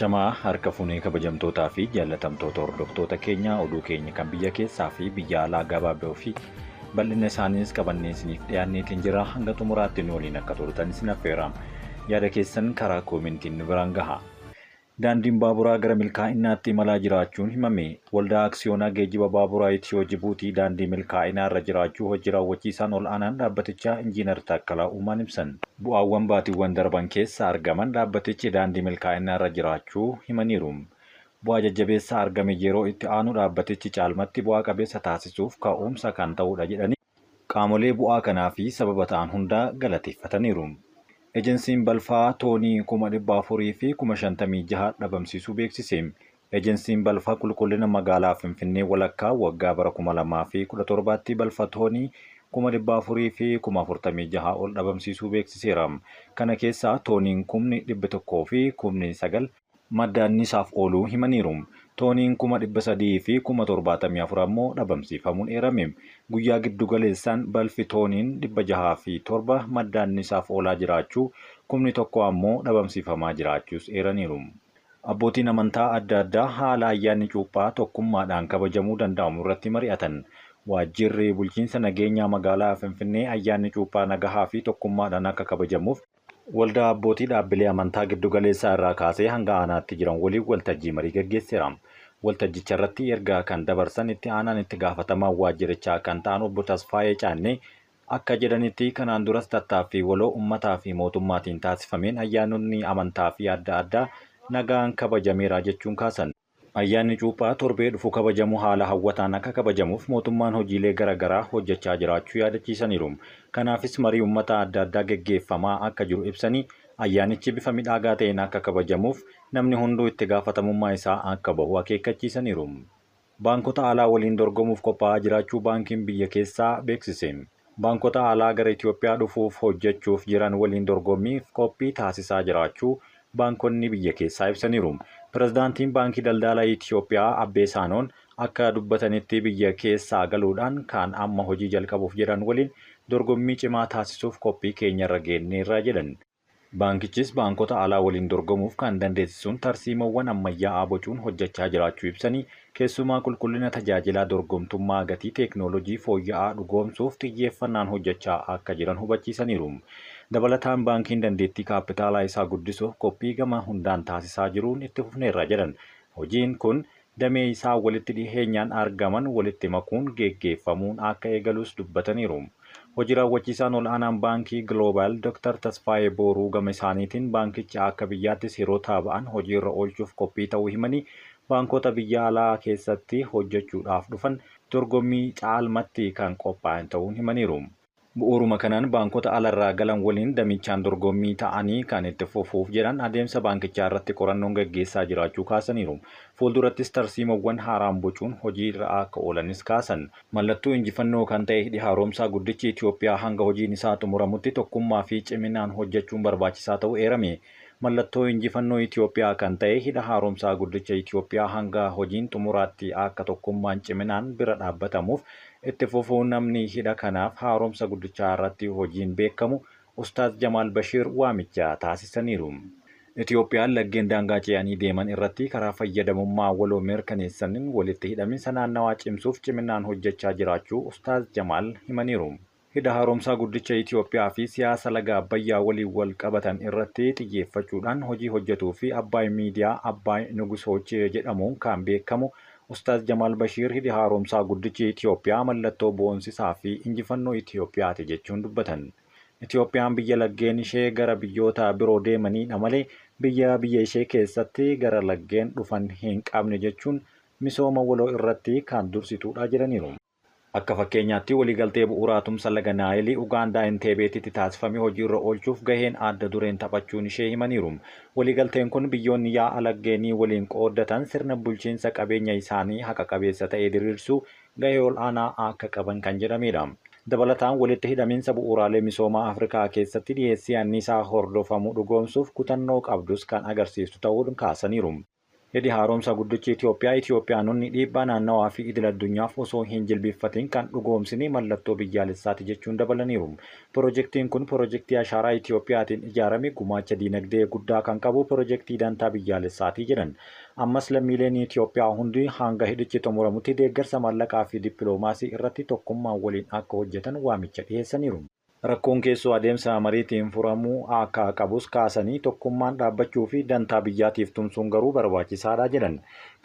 Ashamaa harka fuunee kabajamtootaa fi jaallatamtoota hordoftoota keenya oduu keenya kan biyya keessaa fi biyya alaa gabaaboo fi bal'ina isaaniis qabannee isiniif dhiyaanneetiin jira hanga xumuraatti nu waliin akka turtan isin affeera. Yaada keessan karaa koomentiin nu biraan gaha. Daandiin baaburaa gara milkaa'inaatti imalaa jiraachuun himame. Waldaa Aksiyoonaa Geejjiba Baaburaa Itiyoo Jibuutii daandii milkaa'inaa irra jiraachuu hojii raawwachiisaan ol aanaan dhaabbatichaa Injiinar Taakkalaa Uumaan ibsan. Bu'aawwan baatiiwwan darban keessa argaman dhaabbatichi daandii milkaa'inaa irra jiraachuu himaniiru. Bu'aa jajjabeessaa argame yeroo itti aanu dhaabbatichi caalmatti bu'aa qabeessa taasisuuf ka'umsa kan ta'udha jedhanii qaamolee bu'aa kanaa fi sababa ta'an hundaa galateeffataniiru. Ejensiin balfaa toonii 456,000 dhabamsiisuu beeksise. Ejensiin balfaa qulqullina magaalaa Finfinnee walakkaa waggaa bara 2017tti balfa toonii 446,000 ol dhabamsiisuu beeksiseera. Kana keessaa tooniin 109,000 madda anniisaaf ooluu himaniiru. Tooniin 374,000 ammoo dhabamsiifamuun eerame. Guyyaa giddu galeessaan balfi tooniin 607 madda anniisaaf oolaa jiraachuu 1,000 ammoo dhabamsiifamaa jiraachuus eeraniiru. Abbootiin amantaa adda addaa haala ayyaanni cuuphaa tokkummaadhaan kabajamuu danda'amu irratti mari'atan. Waajjirri bulchiinsa nageenyaa magaalaa Finfinnee ayyaanni cuuphaa nagahaa fi tokkummaadhaan akka kabajamuuf Waldaa abbootii dhaabbilee amantaa giddu galeessaa irraa kaasee hanga aanaatti jiran waliin waltajjii marii gaggeesseera. Waltajjicha irratti ergaa kan dabarsan itti aanaan itti gaafatamaa waajjirichaa kan ta'an obbo Tasfaayee Caannee akka jedhanitti kanaan duras tattaaffii waloo uummataa fi mootummaatiin taasifameen ayyaanonni amantaa fi adda addaa nagaan kabajameera jechuun kaasan. Ayyaanni cuuphaa torbee dhufu kabajamu haala hawwataan akka kabajamuuf mootummaan hojiilee garaagaraa hojjechaa jiraachuu yaadachiisaniiru. Kanaafis marii uummata adda addaa geggeeffamaa akka jiru ibsanii ayyaanichi bifa midhaagaa ta'een akka kabajamuuf namni hunduu itti gaafatamummaa isaa akka bahu akeekkachiisaniiru. Baankota alaa waliin dorgomuuf qophaa'aa jiraachuu baankiin biyya keessaa beeksise. Baankota alaa gara Itoophiyaa dhufuuf hojjechuuf jiran waliin dorgommiif qophii taasisaa jiraachuu baankonni biyya keessaa ibsaniiru. Pirezidaantiin Baankii Daldala Itoophiyaa Abbee Saanoon akka dubbatanitti biyya keessaa galuudhaan kan amma hojii jalqabuuf jedhan waliin dorgommii cimaa taasisuuf qophii keenyarra geenyeerra jedhan. Baankichis baankota alaa waliin dorgomuuf kan dandeessisuun tarsiimoowwan ammayyaa'aa bocuun hojjechaa jiraachuu ibsanii keessumaa qulqullina tajaajilaa dorgomtummaa gatii teeknooloojii fooyya'aa dhugoomsuuf xiyyeeffannaan hojjechaa akka jiran hubachiisaniiru. Dabalataan baankiin dandeettii kaappitaalaa isaa guddisuuf qophii gama hundaan taasisaa jiruun itti fufneerra jedhan. Hojiin kun damee isaa walitti dhiheenyaan argaman walitti makuun geggeeffamuun akka eegalus dubbataniiru. Hojii raawwachiisaan ol aanaan baankii Global Dr. Tasfaayee Booruu gama isaaniitiin baankichi akka biyyaatti seerota ba'an hojiirra oolchuuf qophii ta'uu himanii baankota biyya alaa keessatti hojjechuudhaaf dhufan dorgommii caalmatti kan qophaa'an ta'uun himaniiru. Bu'uuruma kanaan baankota alarraa galan waliin damichaan dorgommii ta'anii kan itti fufuuf jedhan adeemsa baankichaa irratti qorannoon gaggeessaa jiraachuu kaasaniiru. Fuuldurattis tarsiimoowwan haaraan bocuun hojii irra akka oolanis kaasan. Mallattoo injifannoo kan ta'e hidhi haaromsaa guddichi Itoophiyaa hanga hojiin isaa xumuramutti tokkummaa fi ciminaan hojjechuun barbaachisaa ta'uu eerame. Mallattoo injifannoo Itoophiyaa kan ta'e hidha haaromsaa guddicha Itoophiyaa hanga hojiin xumuraatti akka tokkummaan ciminaan bira dhaabbatamuuf itti fufuun namni hidha kanaaf haaromsa guddichaa irratti hojiin beekamu Ustaaz Jamaal Bashiir waamicha taasisaniiru. Itoophiyaan laggeen daangaa ce'anii deeman irratti karaa fayyadamummaa waloo mirkaneessaniin walitti hidhaminsa naannawaa cimsuuf ciminaan hojjechaa jiraachuu Ustaaz Jamaal himaniiru. Hidha haaromsaa guddicha Itoophiyaa fi siyaasa laga Abbayyaa waliin wal qabatan irratti xiyyeeffachuudhaan hojii hojjetuu fi Abbaay Miidiyaa Abbaay Nugusoch jedhamuun kan beekamu Ustaaz Jamaal Bashiir hidhi haaromsaa guddichi Itoophiyaa mallattoo boonsisaa fi injifannoo Itoophiyaati jechuun dubbatan. Itoophiyaan biyya laggeen ishee gara biyyoota biroo deemanidha malee biyya biyya ishee keessatti gara laggeen dhufan hin qabne jechuun misooma waloo irratti kan dursitudha jedhaniiru. Akka fakkeenyaatti waliigaltee bu'uuraa tumsa laga Naayilii Ugaandaa Enteebeetitti taasifame hojiirra oolchuuf gaheen adda dureen taphachuun ishee himaniiru. Waliigalteen kun biyyoonni yaa'a laggeenii waliin qooddatan sirna bulchiinsa qabeenya isaanii haqa qabeessa ta'e diriirsuu gahee ol aanaa akka qaban kan jedhamedha. Dabalataan walitti hidhaminsa bu'uuraalee misoomaa Afrikaa keessatti dhiyeessii anniisaa hordofamu dhugoomsuuf kutannoo qabdus kan agarsiistu ta'uun kaasaniiru. Hidhi Haaromsaa Guddichi Itiyoophiyaa Itiyoophiyaanonni dhiibbaa naannawaa fi idil addunyaaf osoo hin jilbiiffatiin kan dhugoomsine mallattoo biyyaalessaati jechuun dabalaniiru. Pirojektiin kun pirojektii ashaaraa Itiyoophiyaatiin ijaarame gumaacha diinagdee guddaa kan qabu pirojektii dantaa biyyaalessaati jedhan. Ammas lammiileen Itiyoophiyaa hundi hanga hidhichi xumuramutti deeggarsa maallaqaa fi dippiloomaasii irratti tokkummaan waliin akka hojjetan waamicha dhiyeessaniiru. Rakkoon keessoo adeemsa mariitiin furamuu akka qabus kaasanii tokkummaan dhaabbachuu fi dantaa biyyaatiif tumsuun garuu barbaachisaadha jedhan.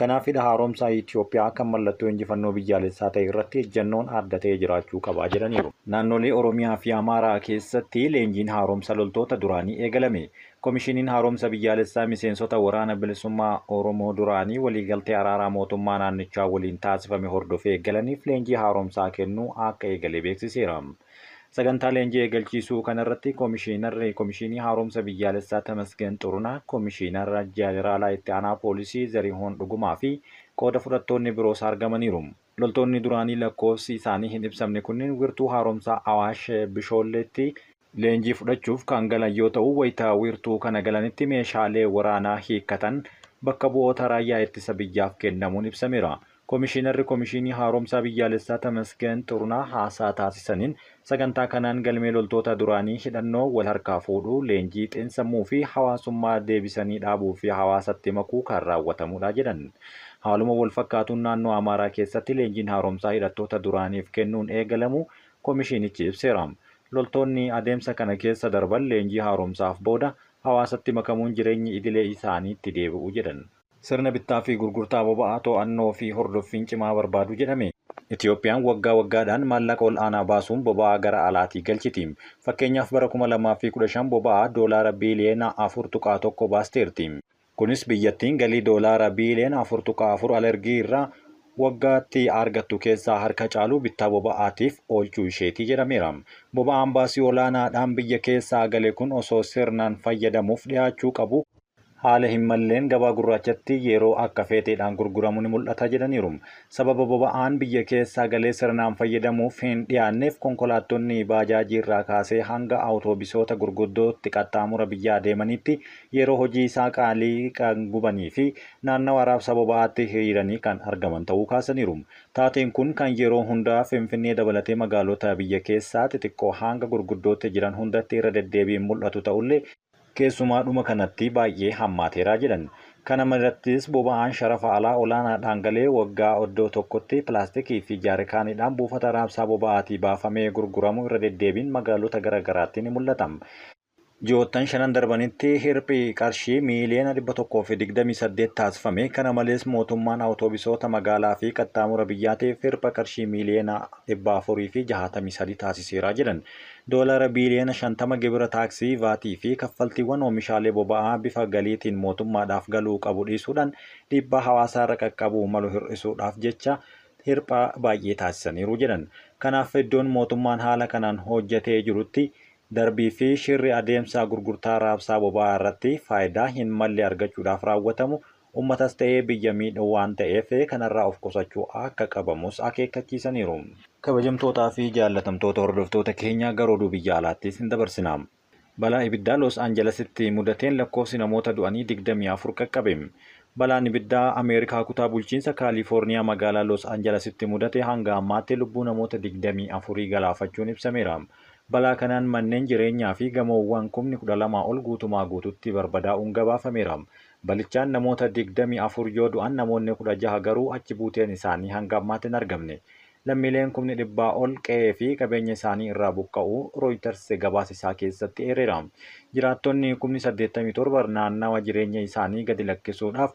Kanaaf hidha haaromsaa Itiyoophiyaa kan mallattoo injifannoo biyyaalessaa ta'e irratti ejjennoon adda ta'e jiraachuu qaba jedhaniiru. Naannolee Oromiyaa fi Amaaraa keessatti leenjiin haaromsa loltoota duraanii eegalame. Komishiniin haaromsa biyyaalessaa miseensota waraana bilisummaa Oromoo duraanii waliigaltee araaraa mootummaa naannichaa waliin taasifame hordofee galaniif leenjii haaromsaa kennuu akka eegale beeksiseera. Sagantaa leenjii eegalchiisuu kanarratti Komishiinarri Komishinii Haaromsa Biyyaalessaa Tamasgeen Xurunaa, Komishiinarra Jeneraalaa Itti Aanaa Poolisii Zarihuun Dhugumaa fi qooda fudhattoonni biroos argamaniiru. Loltoonni duraanii lakkoofsi isaanii hin ibsamne kunneen wiirtuu haaromsaa Awaash Bishoolleetti leenjii fudhachuuf kan galan yoo ta'u, wayitaa wiirtuu kana galanitti meeshaalee waraanaa hiikkatan bakka bu'oota raayyaa ittisa biyyaaf kennamuun ibsameera. Komishiinarri Komishinii Haaromsaa Biyyaalessaa Tamasgeen Xurunaa haasaa taasisaniin sagantaa kanaan galmee loltoota duraanii hidhannoo wal harkaa fuudhuu, leenjii xiinsammuu fi hawaasummaa deebisanii dhaabuu fi hawaasatti makuu kan raawwatamudha jedhan. Haaluma wal fakkaatuun naannoo Amaaraa keessatti leenjiin haaromsaa hidhattoota duraaniif kennuun eegalamu komishinichi ibseera. Loltoonni adeemsa kana keessa darban leenjii haaromsaaf booda hawaasatti makamuun jireenyi idilee isaaniitti deebi'u jedhan. Sirna bittaa fi gurgurtaa boba'aa to'annoo fi hordoffiin cimaa barbaadu jedhame. Itiyoophiyaan waggaa waggaadhaan maallaqa ol aanaa baasuun boba'aa gara alaatii galchiti. Fakkeenyaaf bara 2015 boba'aa doolaara biiliyoona 4.1 baasteerti. Kunis biyyattiin galii doolaara biiliyoona 4.4 alergii irraa waggaatti argattu keessaa harka caalu bittaa boba'aatiif oolchuu isheetii jedhameera. Boba'aan baasii olaanaadhaan biyya keessaa gale kun osoo sirnaan fayyadamuuf dhiyaachuu qabu haala hin malleen gabaa gurraachatti yeroo akka feeteedhaan gurguramu ni mul'ata jedhaniiru. Sababa boba'aan biyya keessaa galee sirnaan fayyadamuuf hin dhiyaanneef konkolaattonni baajaajii irraa kaasee hanga awutoobisoota gurguddootti qaxxaamura biyyaa deemanitti yeroo hojii isaa qaalii kan gubanii fi naannawa raabsa boba'aatti hiriiranii kan argaman ta'uu kaasaniiru. Taateen kun kan yeroo hundaa Finfinnee dabalatee magaalota biyya keessaa xixiqqoo hanga gurguddootti jiran hundatti irra deddeebiin mul'atu ta'ullee keessumaa dhuma kanatti baay'ee hammaateeraa jedhan. Kana malattis boba'aan sharafa alaa olaanaadhaan galee waggaa iddoo tokkotti pilaastikii fi jaarikaaniidhaan buufata raabsaa boba'aatii baafamee gurguramu irra deddeebiin magaalota garaa garaatti ni mul'ata. Ji'oottan shanan darbanitti hirphii qarshii miiliyoona 128 taasifame. Kana malees mootummaan awutoobisoota magaalaa fi qaxxaamura biyyaatiif hirpha qarshii miiliyoona 463 taasiseera jedhan. Doolaara biiliyoona 50 gibira taaksii, vaatii fi kaffaltiiwwan oomishaalee boba'aa bifa galiitiin mootummaadhaaf galuu qabu dhiisuudhaan dhiibbaa hawaasaarra qaqqabuu malu hir'isuudhaaf jecha hirpha baay'ee taasisaniiru jedhan. Kanaaf iddoon mootummaan haala kanaan hojjetee jirutti darbii fi shirri adeemsa gurgurtaa raabsaa boba'aa irratti faayidaa hin malle argachuudhaaf raawwatamu uummatas ta'ee biyya miidhuu waan ta'eef kanarraa of qusachuu akka qabamus akeekkachiisaniiru. Kabajamtootaa fi jaallatamtoota hordoftoota keenyaa gara oduu biyya alaattis hin dabarsina. Balaa ibiddaa Los Aanjalesitti mudateen lakkoofsi namoota du'anii 24 qaqqabe. Balaan ibiddaa Ameerikaa kutaa bulchiinsa Kaalifoorniyaa magaalaa Los Aanjalesitti mudate hanga ammaatti lubbuu namoota 24 galaafachuun ibsameera. Balaa kanaan manneen jireenyaa fi gamoowwan 12,000 ol guutumaa guututti barbadaa'uun gabaafameera. Balichaan namoota 24 yoo du'an namoonni 16 garuu achi buuteen isaanii hanga ammaatti hin argamne. Lammiileen 100,000 ol qe'ee fi qabeenya isaanii irraa buqqa'uu Reuters gabaasa isaa keessatti eereera. Jiraattonni 87,000 naannawa jireenya isaanii gadi lakkisuudhaaf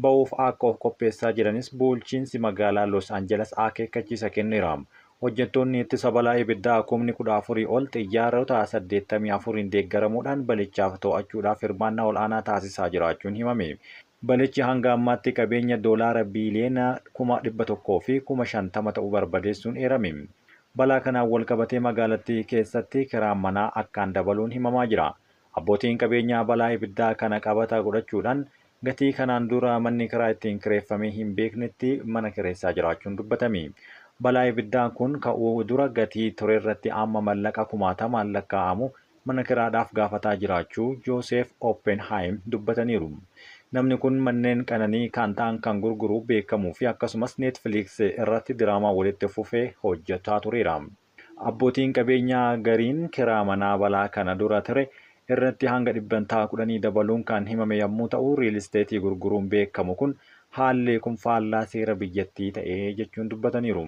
ba'uuf akka of qopheessaa jiranis bulchiinsi magaalaa Los Angeles akeekkachiisa kenneera. Hojjettoonni ittisa balaa ibiddaa 14,000 ol xiyyaarota 84 deeggaramuudhaan balichaaf to'achuudhaaf hirmaannaa ol'aanaa taasisaa jiraachuun himame. Balichi hanga ammaatti qabeenya doolaara biiliyoona 150,000 ta'uu barbadeessuun eerame. Balaa kanaan wal qabatee magaalattii keessatti kiraan manaa akkaan dabaluun himamaa jira. Abbootiin qabeenyaa balaa ibiddaa kana qabata godhachuudhaan gatii kanaan dura manni kiraa ittiin kireeffamee hin beeknetti mana kireessaa jiraachuun dubbatame. Balaa ibiddaa kun ka'uu dura gatii ture irratti amma mallaqa kumaatamaan lakkaa'amu mana kiraadhaaf gaafataa jiraachuu Jooseef Oppenheim dubbataniiru. Namni kun manneen qananii kan ta'an kan gurguru beekamuu fi akkasumas Netflix irratti diraamaa walitti fufee hojjetaa tureera. Abbootiin qabeenyaa gariin kiraa manaa balaa kana dura ture irratti hanga 10% dabaluun kan himame yommuu ta'u, real estate gurguruun beekamu kun haalli kun faallaa seera biyyattii ta'ee jechuun dubbataniiru.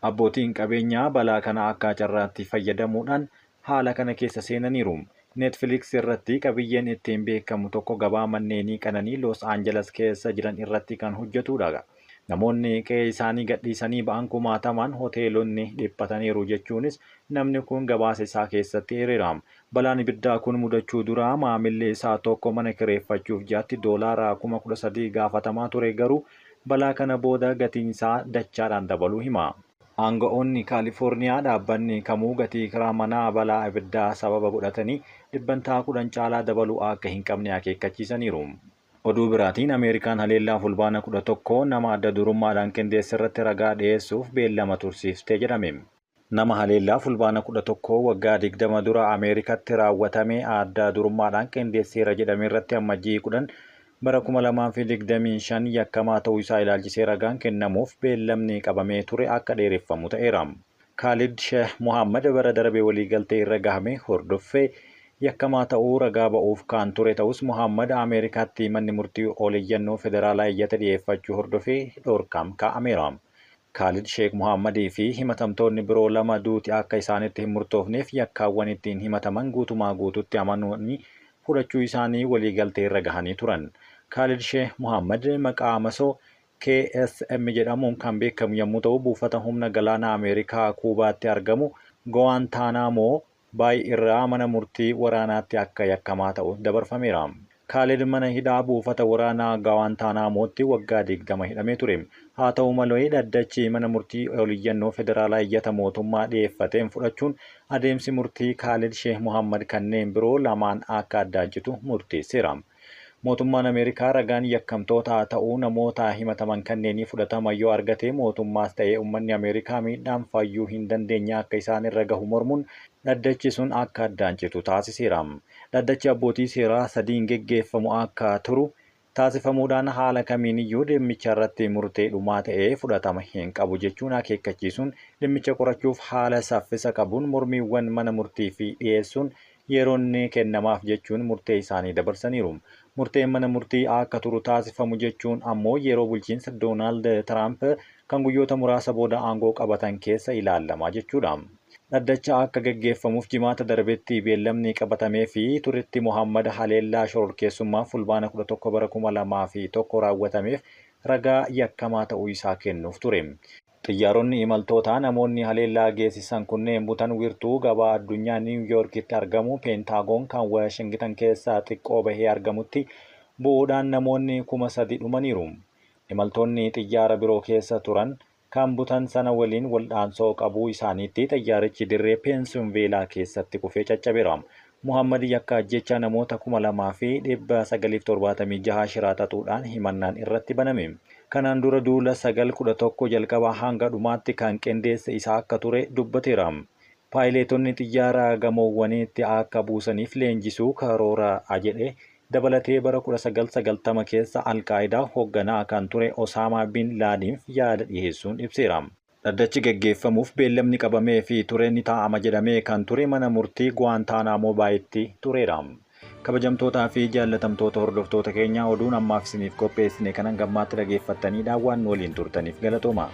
Abbootiin qabeenyaa balaa kana akka carraatti fayyadamuudhaan haala kana keessa seenaniiru. Netflix irratti qabiyyeen ittiin beekamu tokko gabaa manneenii qananii Los Angeles keessa jiran irratti kan hojjetudha. Namoonni qe'ee isaanii gadhiisanii ba'an kumaatamaan hoteelonni dhiphataniiru jechuunis namni kun gabaasa isaa keessatti eereera. Balaan ibiddaa kun mudachuu dura maamilli isaa tokko mana kireeffachuuf ji'atti $13,000 gaafatamaa ture, garuu balaa kana booda gatiin isaa dachaadhaan dabaluu hima. Aanga'oonni Kaalifoorniyaa dhaabbanni kamuu gatii kiraa manaa balaa ibiddaa sababa godhatanii 10% caalaa dabaluu akka hin qabne akeekkachiisaniiru. Oduu biraatiin Ameerikaan haleellaa Fulbaana 11 nama adda durummaadhaan qindeesse irratti ragaa dhiyeessuuf beellama tursiiftee jedhame. Nama haleellaa Fulbaana 11 waggaa 20 dura Ameerikaatti raawwatame adda durummaadhaan qindeesseera jedhame irratti Ammajjii 10 bara 2025 yakkamaa ta'uu isaa ilaalchisee ragaan kennamuuf beellamni qabamee ture akka dheereffamu ta'eera. Kaalid Sheikh Muhammad bara darbe waliigaltee irra gahame hordoffee yakkamaa ta'uu ragaa ba'uuf kan ture ta'us, Muhammad Ameerikaatti manni murtii oliyyannoo federaalaa iyyata dhiyeeffachuu hordofee dhorkaan kaa'ameera. Kaalid Sheikh Muhammadii fi himatamtoonni biroo lama duuti akka isaanitti hin murtoofneef yakkaawwan ittiin himataman guutumaa guututti amanuun fudhachuu isaanii waliigaltee irra gahanii turan. Kaalid Sheikh Muhammad maqaa masoo KSM jedhamuun kan beekamu yommuu ta'u, buufata humna galaanaa Ameerikaa Kuubaatti argamu Guwaantaanaamoo Baay irraa mana murtii waraanaatti akka yakkamaa ta'u dabarfameera. Kaalid mana hidhaa buufata waraanaa Guwaantaanaamootti waggaa 20 hidhamee ture. Haa ta'u malee, dhaddachi mana murtii oliyyannoo federaalaa iyyata mootummaa dhiyeeffateen fudhachuun adeemsi murtii Kaalid Sheikh Muhammad kanneen biroo lamaan akka addaan citu murteesseera. Mootummaan Ameerikaa ragaan yakkamtoota ta'uu namoota himataman kanneenii fudhatama yoo argate, mootummaas ta'ee uummanni Ameerikaa miidhaan fayyuu hin dandeenye akka isaan irra gahu mormuun dhaddachi sun akka addaan citu taasiseera. Dhaddachi abbootii seeraa sadiin geggeeffamu akka turu taasifamuudhaan haala kamiiniyyuu dhimmicha irratti murtee dhumaa ta'ee fudhatama hin qabu jechuun akeekkachiisuun, dhimmicha qorachuuf haala saffisa qabuun mormiiwwan mana murtii fi dhiyeessuun yeroon ni kennamaaf jechuun murtee isaanii dabarsaniiru. Murteen mana murtii akka turu taasifamu jechuun ammoo yeroo bulchiinsa Doonaald Tiraamp kan guyyoota muraasa booda aangoo qabatan keessa ilaallama jechuudha. Dhaddacha akka gaggeeffamuuf Jimaata darbetti beellamni qabatamee fi turetti Muhammad haleellaa shororkeessummaa Fulbaana 11 bara 2001 raawwatameef ragaa yakkamaa ta'uu isaa kennuuf ture. Xiyyaaronni imaltootaa namoonni haleellaa geessisan kunneen butan wiirtuu gabaa addunyaa Niiw Yoorkitti argamu Peentaagoon kan Waashingitan keessaa xiqqoo bahee argamutti bu'uudhaan namoonni 3,000 dhumaniiru. Imaltoonni xiyyaara biroo keessa turan kan butan sana waliin waldhaansoo qabuu isaaniitti xiyyaarichi dirree Peensinveelaa keessatti kufee caccabeera. Muhammad yakka ajjechaa namoota 2,976 shiraa xaxuudhaan himannaan irratti baname. Kanaan dura duula 9/11 jalqabaa hanga dhumaatti kan qindeesse isaa akka ture dubbateera. Paayileetonni xiyyaara gamoowwaniitti akka buusaniif leenjisuu karoora jedhe dabalatee bara 1990 keessa Alqaayidaa hoogganaa kan ture Osaamaa bin Laadiinf yaada dhiyeessuun ibseera. Dhaddachi geggeeffamuuf beellamni qabamee fi ture ni taa'ama jedhamee kan ture mana murtii Guwaantaanaamoo Baayitti tureera. Kabajamtootaa fi jaallatamtoota hordoftoota keenyaa, oduun ammaaf isiniif qopheessine kanan gammaatti dhageeffattaniidha. Waan waliin turtaniif galatooma.